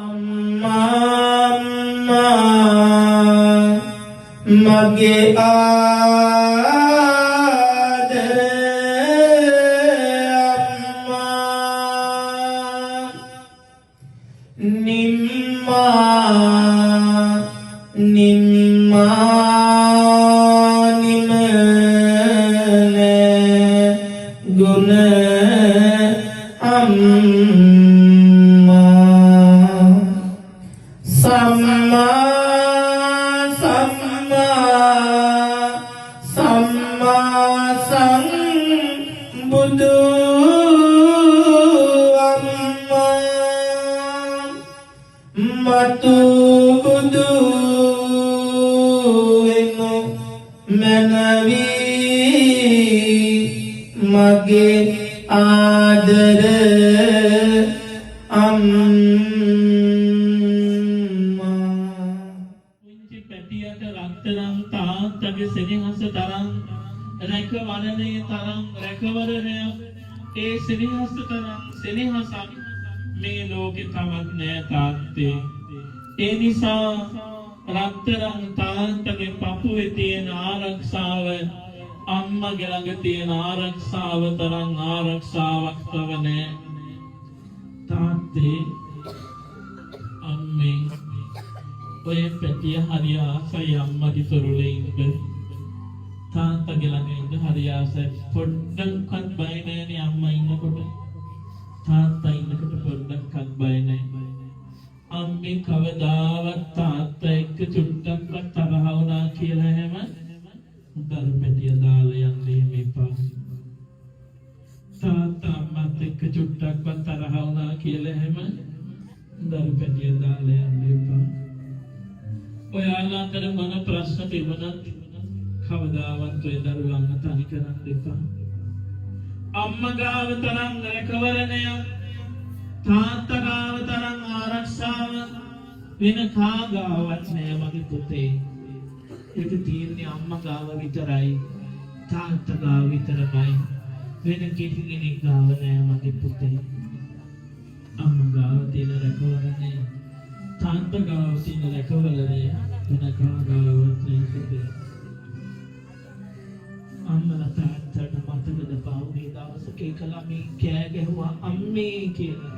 අම්මා අම්මා මගේ ආදර අම්මා නිම්මා නිම්මා නිමන ගුණ අම්මා සම්මා සම්මා සම්මා සම්බුදු අම්මා මතු බුදු වෙනු මැනවි මගේ ආදර අම්මා. පුංචි පැටියට රත්තරන් තාත්තගේ සෙනෙහස තරම් රැකවරණය තරම් රැකවරණයක්, ඒ සෙනෙහස තරම් සෙනෙහසක් මේ ලෝකෙ තවත් නෑ තාත්තේ. ඒ නිසා රත්තරන් තාත්තගේ පපුවේ තියෙන ආරක්ෂාව අම්මගේ ළඟ තියෙන ආරක්ෂාව තරම් ආරක්ෂාවක් තව නෑ. තාත්තේ, අම්මේ, ඔය පැටිය හරි ආසයි අම්මගේ තොරුලේ ඉන්න. තාත්තගේ ළඟ ඉන්න හරි ආසයි. පොඩ්ඩක්වත් බය නෑනේ අම්මා ඉන්නකොට. තාත්තා ඉන්නකොට පොඩ්ඩක්වත් බය නෑ. අම්මේ, කවදාවත් තාත්තා එක්ක චුට්ටක්වත් තරහ වුණා කියලා එහෙම දරු පැටිය දාලා යන්න එහෙම එපා. තාත්තා අම්මත් එක්ක චුට්ටක්වත් තරහ වුණා කියලා එහෙම දරු පැටිය දාලා යන්න එපා. ඔයාලා අතර මොන ප්‍රශ්න තිබුණත් කවදාවත් ඔය දරුවන්ව තනි කරන්න එපා. අම්මා ගාව තරම් රැකවරණයක්, තාත්තා ගාව තරම් ආරක්ෂාව වෙන කා ගාවත් නෑ මගේ පුතේ. ඒක තියෙන්නේ අම්මා ගාව විතරයි, තාත්තා ගාව විතරමයි. වෙන කිසි කෙනෙක් ගාව නෑ මගේ පුතේ. අම්මා ගාව තියෙන රැකවරණය, තාත්තා ගාව තියෙන රැකවරණය වෙන කා ගාවත් නෑ පුතේ. අම්මලා තාත්තට මතකද පහුගිය දවසක එක ළමයි කෑ ගැහුවා අම්මේ කියලා?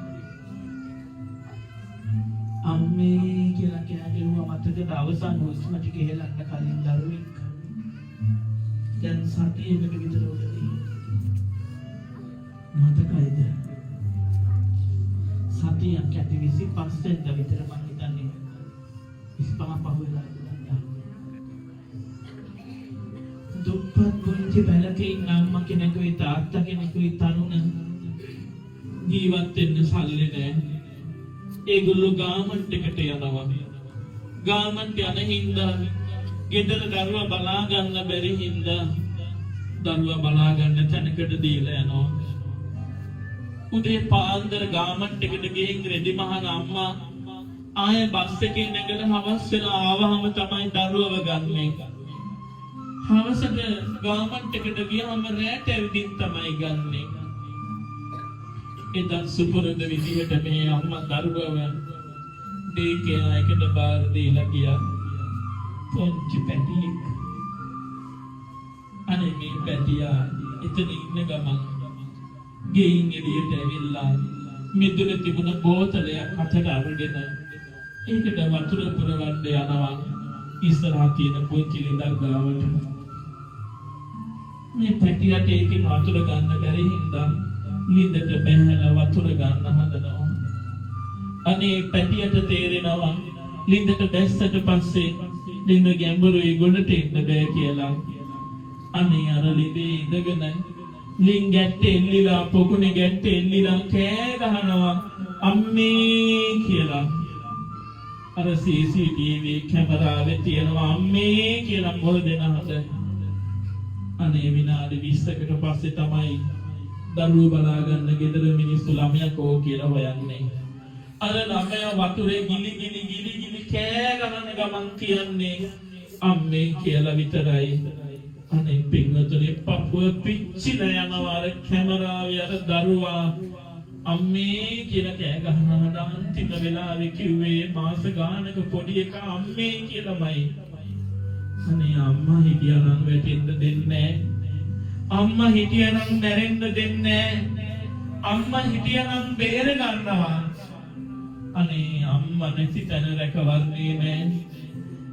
අම්මේ කියලා කෑ ගැහුවා මතකද? අවසන් හුස්ම ටික හෙලන්න කලින් දරුවෙක්. දැන් සතියකට විතර උඩදී. මතකයිද? සතියක් ඇති, 25 වෙනිදා විතර මං හිතන්නේ, 25 පහුවෙලා ඉඳන්. දුප්පත් පුංචි පැලක ඉන්න අම්මා කෙනෙකුයි තාත්තා කෙනෙකුයි තරුණ, ජීවත් වෙන්න සල්ලි නෑ. ඒගොල්ලෝ ගාමන්ට් එකට යනවා. ගාමන්ට් යන හින්දා ගෙදර දරුවා බලා ගන්න බැරි හින්දා දරුවා බලා ගන්න තැනකට දීලා යනවා. උදේ පාන්දර ගාමන්ට් එකට ගිහින් රෙදි මහන අම්මා ආය බස් එකේ නැගලා හවස් වෙලා ආවහම තමයි දරුවව ගන්නෙ. හවසට ගාමන්ට් එකට ගියාම රැට ඇවිදින් තමයි ගන්නෙ. එදත් සුපුරුදු විදිහට මේ අම්මා දරුවව ඩේ කෙයාර් එකට බාර දීලා ගියා. පොන්චි පැටියෙක්. අනේ මේ පැටියා එතන ඉන්න ගමන් ගෙයින් එළියට ඇවිල්ලා මිදුලේ තිබුණ බෝතලයක් අතට අරගෙන ඒකට වතුර පුරවන්න යනවා ඉස්සරහා තියෙන පුංචි ලිඳක් ගාවට. මේ පැටියට ඒකෙන් වතුර ගන්න බැරි හින්දා ලිඳට බැහැලා වතුර ගන්න හදනවා. අනේ පැටියට තේරෙනවා ලිඳට බැස්සට පස්සේ ලිඳ ගැඹුරුයි, ගොඩට එන්න බෑ කියලා. අනේ අර ලිඳේ ඉඳගෙන ලින් ගැට්ටේ එල්ලිලා, පොකුණේ ගැට්ටේ එල්ලිලා කෑ ගහනවා අම්මේ කියලා. අර CCTV කැමරාවේ තියෙනවා අම්මේ කියලා මොල් දෙන හද. අනේ විනාඩි 20කට පස්සේ තමයි දරුවෝ බලා ගන්න ගෙදර මිනිස්සු ළමයා කෝ කියලා හොයන්නේ. අර ළමයා වතුරේ ගිලි ගිලි ගිලි ගිලි කෑ ගහන ගමන් කියන්නේ අම්මේ කියලා විතරයි. අනේ පින්වතුනි, පපුව පිච්චිලා යනවා අර කැමරාවේ අර දරුවා. අම්මේ කියලා කෑ ගහනවා. අන්තිම වෙලාවේ කිව්වේ මාස ගානක පොඩි එකා අම්මේ කියලාමයි. අනේ අම්මා හිටියා නම් වැටෙන්න දෙන්නේ නෑ. අම්මා හිටියා නම් මැරෙන්න දෙන්නේ නෑ. අම්මා හිටියා නම් බේර ගන්නවා. අනේ අම්මා නැති තැන රැකවරණේ නෑ.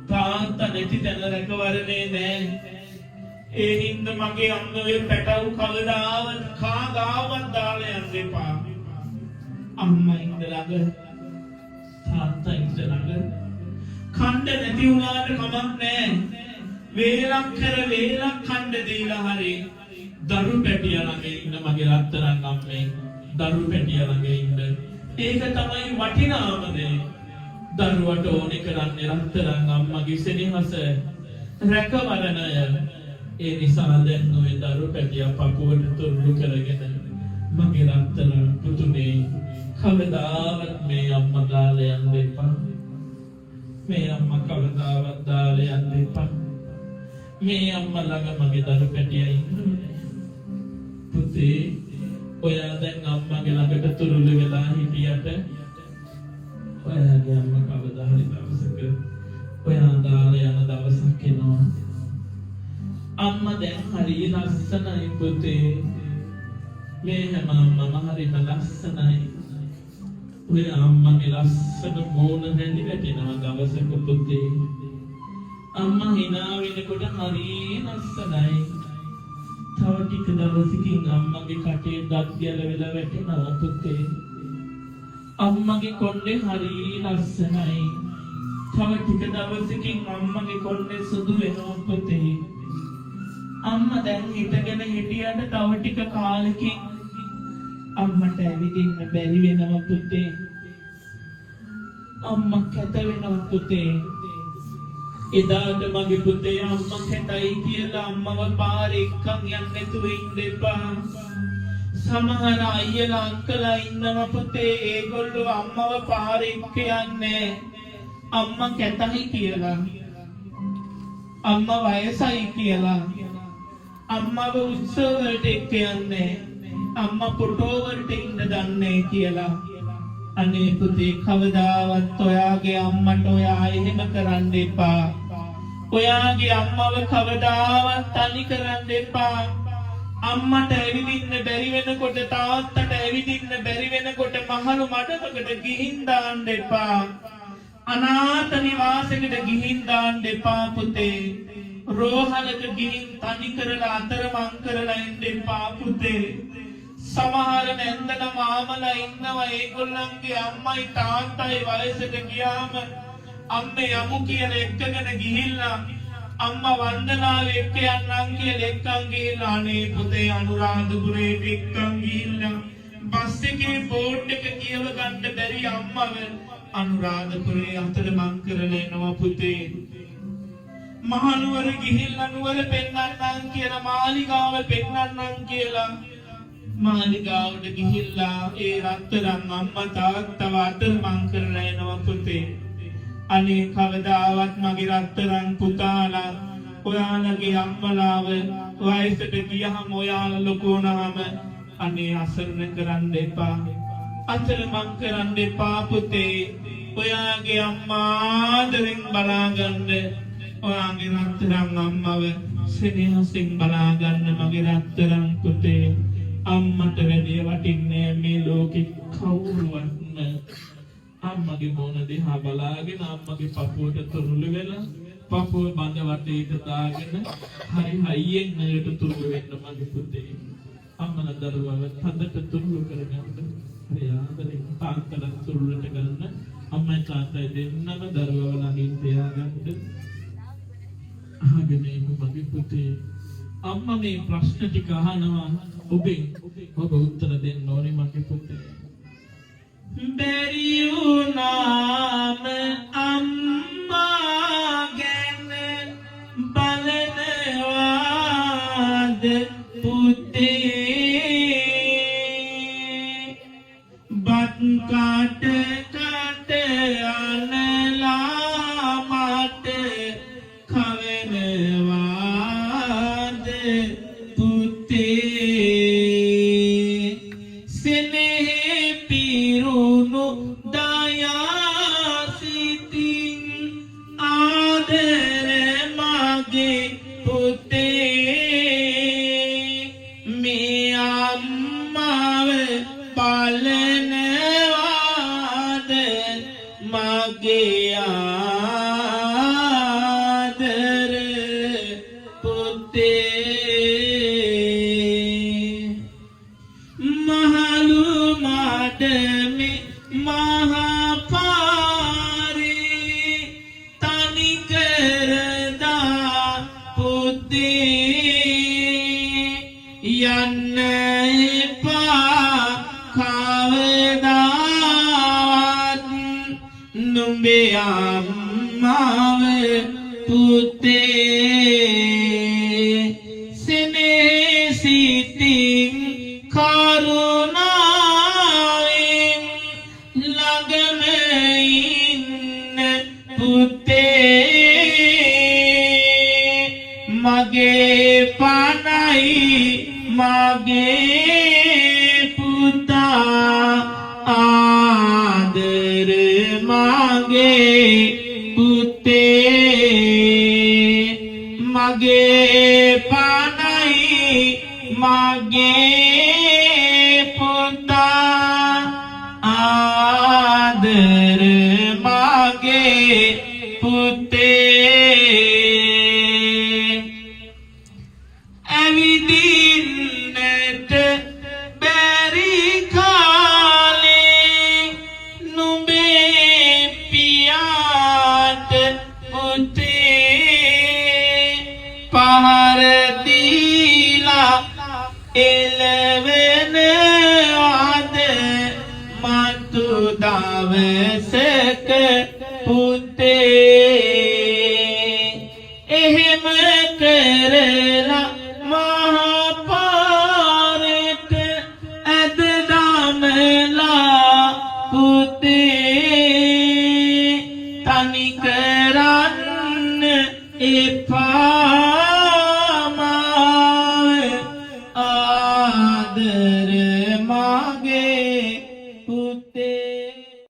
තාත්තා නැති තැන රැකවරණේ නෑ. ඒ හින්දා මගේ අම්මා ඔය පැටව් කවදාවත් කාගාවත් දාලා යන්න එපා. අම්මා ඉන්න ළඟ, තාත්තා ඉන්න ළඟ කණ්ඩ නැති වුණාට කමක් නෑ. වේලක් කර වේලක් කණ්ඩ දීලා හරි දරු පැටියා ළඟ ඉන්න මගේ රත්තරන් අම්මේ, දරු පැටියා ළඟ ඉන්න. ඒක තමයි වටිනාම දේ. දරුවට ඕනේ කරන්නේ රත්තරන් අම්මගේ සෙනෙහස, රැකවරණය. ඒ නිසා දැන් ඔය දරු පැටියා පපුවට තුරුළු කරගෙන මගේ රත්තරන් පුතුනේ, කවදාවත් මේ අම්මා දාලා යන්න එපා. මේ අම්මා කවදාවත් දාලා යන්න එපා. මේ අම්මා ළඟ මගේ දරු පැටියා ඉන්න ඕනේ. පුතේ, ඔයා දැන් අම්මගේ ළඟට තුරුළු වෙලා හිටියට ඔයාගේ අම්මා කවදා හරි දවසක ඔයා දාලා යන දවසක් එනවා. අම්මා දැන් හරි ලස්සනයි පුතේ. මේ හැම අම්මම හරිම ලස්සනයි. ඔය අම්මගේ ලස්සන මූණ රැඳි වැටෙනවා දවසක පුතේ. අම්මා හිනා වෙනකොට හරි ලස්සනයි. තව ටික දවසකින් අම්මගේ කටේ දත් ගැලවිලා වැටෙනවා පුතේ. අම්මගේ කොණ්ඩේ හරි ලස්සනයි. තව ටික දවසකින් අම්මගේ කොණ්ඩේ සුදු වෙනවා පුතේ. අම්මා දැන් හිටගෙන හිටියට තව ටික කාලෙකින් අම්මට ඇවිදින්න බැරි වෙනවා පුතේ. අම්මා කැත වෙනවා පුතේ. එදාට මගේ පුතේ අම්මා කැතයි කියලා අම්මව පාරේ එක්කන් යන්න නැතුව ඉන්න එපා. සමහර අයියලා අක්කලා ඉන්නවා පුතේ, ඒගොල්ලෝ අම්මව පාරේ එක්ක යන්නේ අම්මා කැතයි කියලා. අම්මා වයසයි කියලා. අම්මව උත්සව වලට එක්ක යන්නේ, අම්මා ෆොටෝ වලට ඉන්න දන්නේ කියලා. අනේ පුතේ, කවදාවත් ඔයාගේ අම්මට ඔයා එහෙම කරන්න එපා. ඔයාගේ අම්මව කවදාවත් තනි කරන්න එපා. අම්මට ඇවිදින්න බැරි වෙනකොට, තාත්තට ඇවිදින්න බැරි වෙනකොට මහලු මඩමකට ගිහින් දාන්න එපා. අනාථ නිවාසයකට ගිහින් දාන්න එපා පුතේ. රෝහලක ගිහින් තනි කරලා අතරමං කරලා එන්න එපා පුතේ. සමහර නැන්දලා මාමලා ඉන්නවා, ඒගොල්ලන්ගේ අම්මයි තාත්තයි වයසට ගියාම අම්මේ යමු කියලා එක්කගෙන ගිහිල්ලා, අම්මා වන්දනාවේ එක්ක යන්නම් කියලා එක්කන් ගිහිල්ලා, අනේ පුතේ, අනුරාධපුරේට එක්කන් ගිහිල්ලා බස් එකේ බෝඩ් එක කියව ගන්න බැරි අම්මව අනුරාධපුරේ අතරමං කරලා එනවා පුතේ. මහනුවර ගිහිල්ලා නුවර පෙන්වන්නම් කියලා, මාලිගාව පෙන්වන්නම් කියලා මාලිගාවට ගිහිල්ලා ඒ රත්තරන් අම්මා තාත්තව අතරමං කරලා එනවා පුතේ. අනේ කවදාවත් මගේ රත්තරන් පුතාලා, ඔයාලගේ අම්මලාව වයසට ගියහම, ඔයාලා ලොකු වුණාම අනේ අසරණ කරන්න එපා. අතරමං කරන්න එපා පුතේ. ඔයාගේ අම්මා ආදරෙන් බලාගන්න. ඔයාගේ රත්තරන් අම්මව සෙනෙහසින් බලාගන්න මගේ රත්තරන් පුතේ. අම්මට වැඩිය වටින්නේ මේ ලෝකෙ කවුරුවත්ම. අම්මගේ මූණ දිහා බලාගෙන, අම්මගේ පපුවට තුරුළු වෙලා, පපුව බඳ වටේට දාගෙන හරි හයියෙන් නයට තුරුළු වෙන්න මගේ පුතේ. අම්මලා දරුවව තදට තුරුළු කරගන්න. හරි ආදරෙන් තාත්තලා තුරුළට ගන්න. අම්මයි තාත්තයි දෙන්නම දරුවව ළඟින් තියාගන්න. අහගෙන ඉන්න මගේ පුතේ. අම්මා මේ ප්‍රශ්න ටික අහනවා ඔබෙන්. ඔබ උත්තර දෙන්න ඕනේ මගේ පුතේ. බැරි වුණාම අම්මා ගැන බලනවාද පුතේ? බත් කට කට අනලා මට කවනවාද පුතේ? සෙනෙහේ මගේ ආදර පුතේ. මහලු මාඩමේ මහා පාරේ තනි කරදා පුතේ, යන්න එපා කවදාවත් නුඹේ අම්මාව පුතේ. සෙනෙහසිතින් කරුණාවෙන් ළඟම ඉන්න පුතේ. මගේ පණයි මගේ පුතා, ආදර මගේ පුතේ. මගේ පණයි මගේ පුතා, ආදර මගේ පුතේ. ඇවිදින්නට බැරි කාලේ නුඹේ පියාට පුතේ, පහර දීලා එළවෙන ආද මතු දවසක පුතේ. එහෙම කරලා මහා පාරට ඇද දමලා පුතේ, තනි